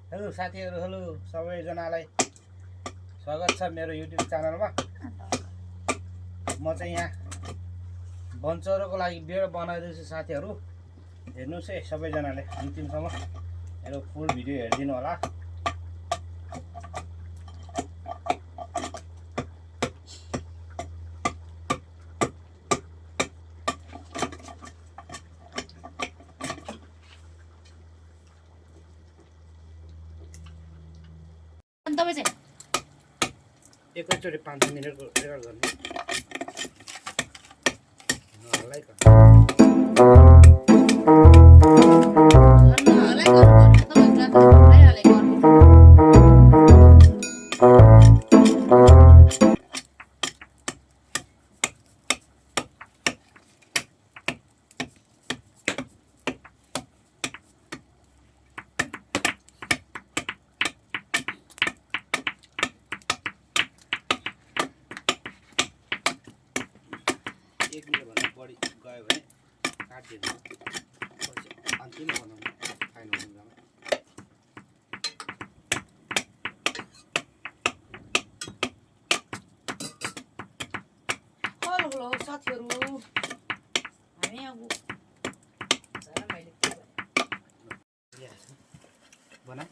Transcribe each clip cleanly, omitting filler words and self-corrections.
Hello साथीहरू, hello सबैजनालाई स्वागत छ मेरो युट्युब च्यानलमा। म चाहिँ यहाँ बनचरोको लागि बियर बनाइदिन्छु साथीहरू। हेर्नुहोस् है सबैजनाले अन्तिमसम्म मेरो फुल भिडियो हेरिदिनु होला। एकैचोटि 5 मिनटको रेकर्ड गर्ने एक मिनटभन्दा बढी गयो भने काटिदिनु। अन्तिम बनाउनु फाइनल हुँदैन। हेलो साथीहरू, हामी अब बना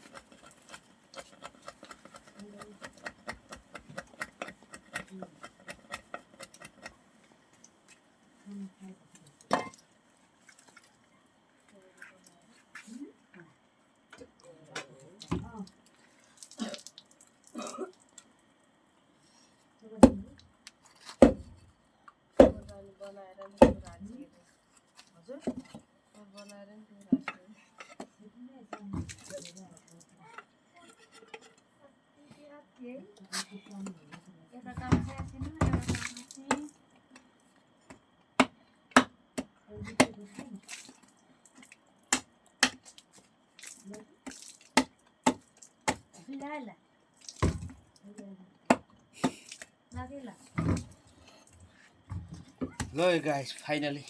ल गाइस, फाइनली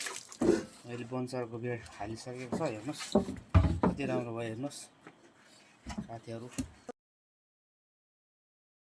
मैले बनचरको बियर हालिसकेको छ। हेर्नुहोस् कति राम्रो भयो, हेर्नुहोस् साथीहरू।